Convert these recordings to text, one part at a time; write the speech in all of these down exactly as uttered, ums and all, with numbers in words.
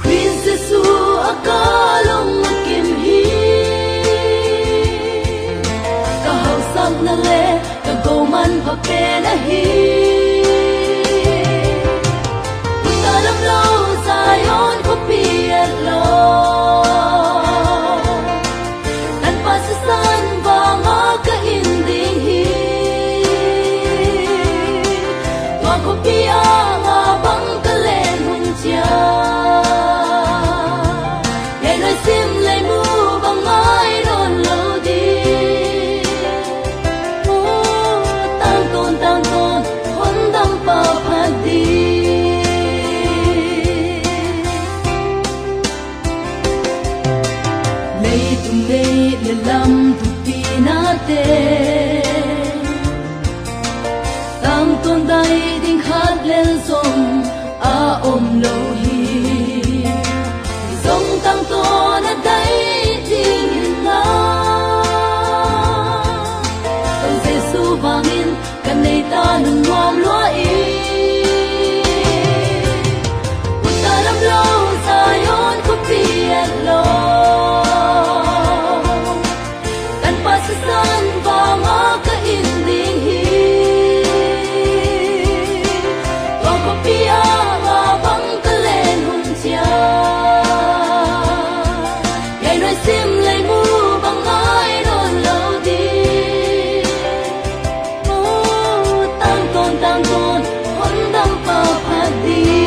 Khrist Jesuh a ka lung a kim hi. Ka hauhsakna le ka goman pha pen ahi. Uta lam lo Zion khuapi et lo, Tanpa sisan vanga ka in ding hi. Tua khuapi ah nga bang ka len hun ciang, lei nuai sim lei mu bang ngai nawn lo ding. Aw, tangtawn, tangtawn, hondampa phat ding. Leitung neih le lam thupi nate, tangtawn dai ding khat lel zong a om lo hi. Zong tangtawn a dai ding in la, Topa Jesuh vangin ka nei ta nung nuam lua i. Uta lam lo Zion khuapi et lo, tanpa sisan vanga ka in ding hi. Tua khuapi ah nga bang ka len hun ciang, lei nuai sim lei mu bang ngai nawn lo ding. Aw, tangtawn, tangtawn, hondampa phat ding.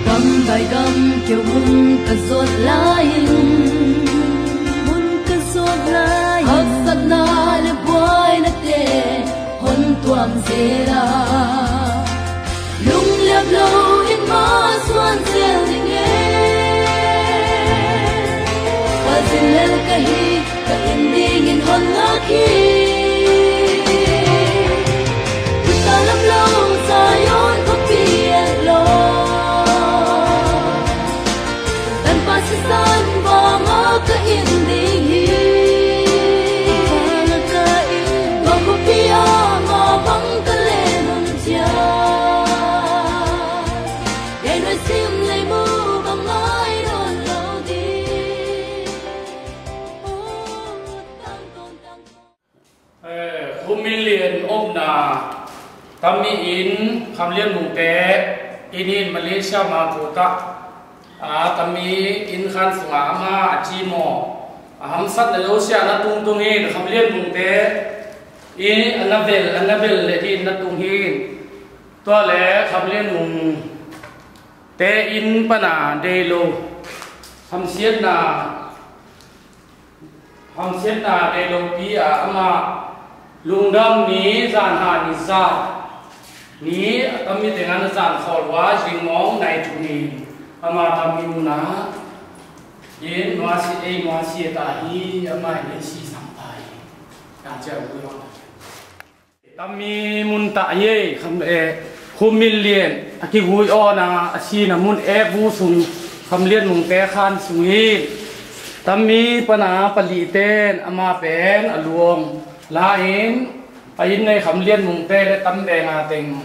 Gambai gam keu mun ka zawt lai-in, mun ka zawt lai-in, haksatna le buainate hon tuam zel a, lungliap lo in mah suan zel ding e. Khualzin lel ka hi, ka in dingin hon ngak hi. Uta lam lo Zion khuapi et lo, tanpa sisan vanga ka in ding hi. Tua khuapi ah nga bang ka len hun ciang, lei nuai sim lei mu bang ngai nawn lo ding. Eh, Khumilian omna Tammi inn, Khamlian Mungte inn in Malaysia Mangkok ah, ah, Tammi inn khan sungah amah a cimawh, a hamsatna zosiah na tungtung in, Khamlian Mungte inn a na vel, a na vel le din na tung hi. Tua le Khamlian Mungte inn pana dei lo, hamsiatna, hamsiatna dei lopi a amah lungdam ni, zanhah ni za ni, a Tammi tengah na zan khawl uh a, zingmawng nai thum in amah Tammi munah in nuasi, ei nuasi ta hi, amah in ei sisam ta hi. Tammi mun tah hi ei, kham, eh, Khumilian a kigui awna a sihna mun ekbu sung, Khamlian Mungte khan sung hi. Tammi pana palihte in amah pen a luang la-in, a inn nei Khamlian Mungte le Tambenga teng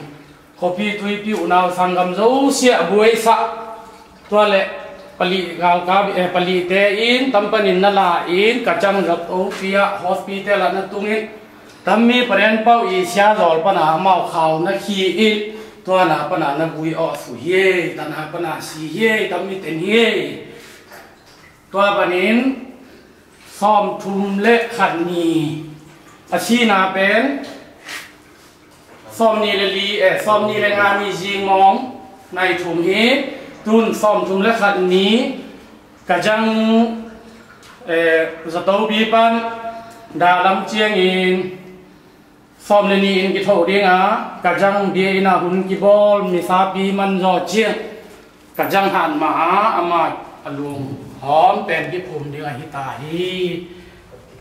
khuapi tuipi unau sanggam zosiah buaisah. Tua le palih galkap, eh, palihte in tam panin na la in, Kajang Zatopi ah hospital ah na tung in, Tammi Paren Pau i siazawl pana amau khau na khi in, tua na pana na vui awh suh hi ei, tua na pana si hi ei, Tammi ten hi ei. Tua panin sawmthum le khat ni a sihna pen sawmnih le li, eh, sawmnih le nga ni zingmawng nai thum hi. Tun sawmthum le khat ni Kajang, eh, Zatopi pan dah lam ciangin sawm le nih in kithoh ding a, Kajang bia inn ah hun kibawl, misapi man zaw ciang Kajang han mah a, amah a lunghawm pen kiphum ding ahi ta hi.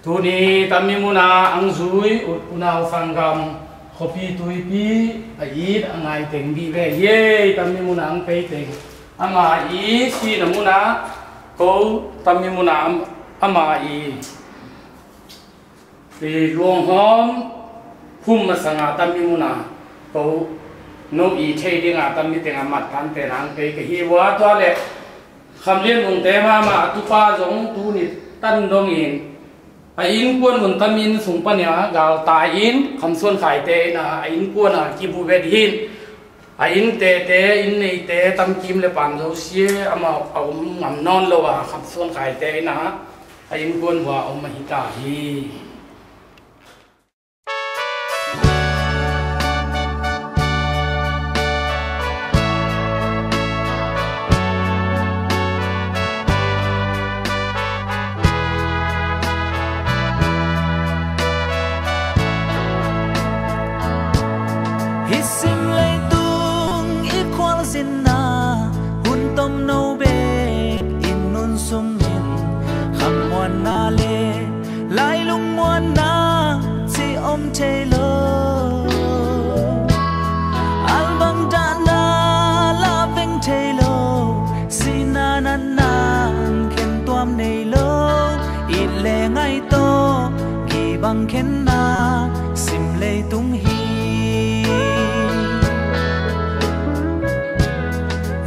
Tuni tammi munah ang zui ut unau sanggam khuapi tuipi a it a ngai teng bih ve hi ei. Tammi munah ang pei teng ama i sihna munah ko tammi munah am-, ama i, i luanghawm hum masanga tammi munah ko no i thei dinga tammi teng a mat tante nang pei ka hi ua. Tua le Kham Lian Mungte mahmah a tupa zong tuni tan dongin a innkuan mun tamin sung panin a galtai in Kham Suan Khaite in a innkuan a kibu vet hin a inn tete, inn neite, tamkim le pam zosia amau a om ngam nawn lo a Kham Suan Khaite in a a innkuan vua om ahi ta hi. Hih sim leitung i khualzinna hun tomno bek in nun sungin khammuanna le lailung muanna ci om thei lo. Albang dahna la veng thei lo. Sihna natna khen tuam nei lo. It le ngai tawh kibang khenna sim leitung hi.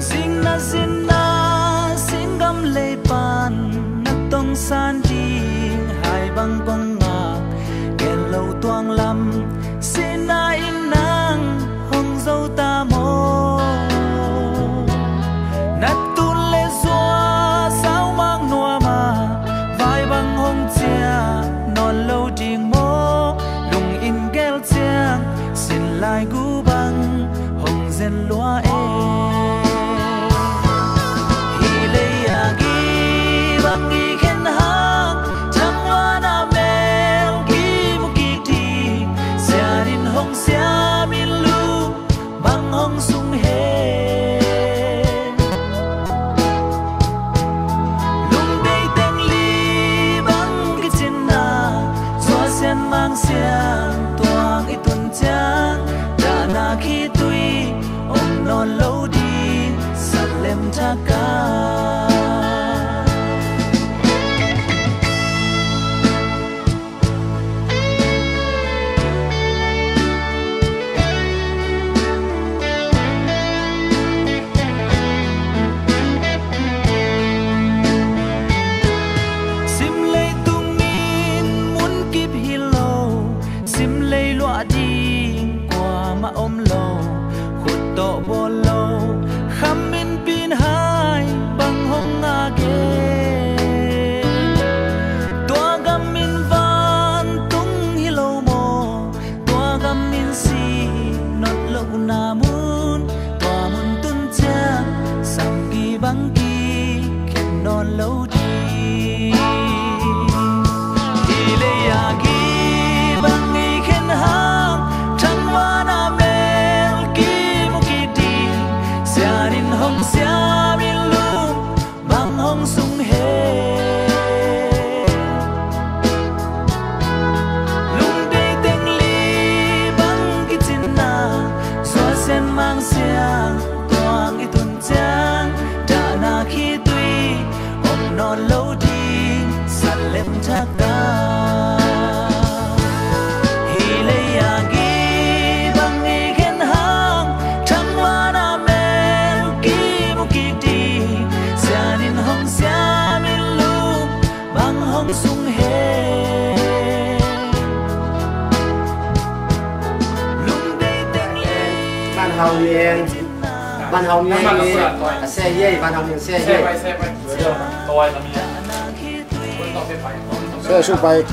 Zingna zinna singgam lei pan na tongsan ding hai bang kong ngak. Gel lo tuang lam sihna in nang hong zo ta maw? Na tun le zua saumak nuama vai bang hong cia nawn lo ding maw? Lungin gel ciang sin lai gu bang hong zen lua e. Hi lei a gi bang i khen hang thangwana mel ki mu kik ding sianin hong siamin lu bang hong sung he. Lungdei teng li bang kicinna zuasian mang siang tuang i tun ciang dahna khi tui om nawn lo ding salem thaka. Sim leitung min mun kip hi lo, sim lei luah ding kuamah om lo, khut tawh bawl lo, kham min pin hai bang hong ngak e. Tua gam min vantung hi lo maw? Tua gam min si not lohna mun, tua mun tun ciang sampi bang ki khen nawn lo ding. Hi lei a gi bang i khen hang thangwana mel ki mu kik ding sianin hong siamin lum bang hong sung he. Lungdei teng li bang kicinna zuasian mang siang tuang i tun ciang dahna khi tui om nawn lo ding salem thaka. Hi lei a gi bang i khen hang thangwana mel ki mu kik ding sianin hong siamin lum bang hong sung he. Lungdei teng le Van Hau Niang, Van Hau Niang ni a se ye, Van Hau Niang se ye. Se sung pai.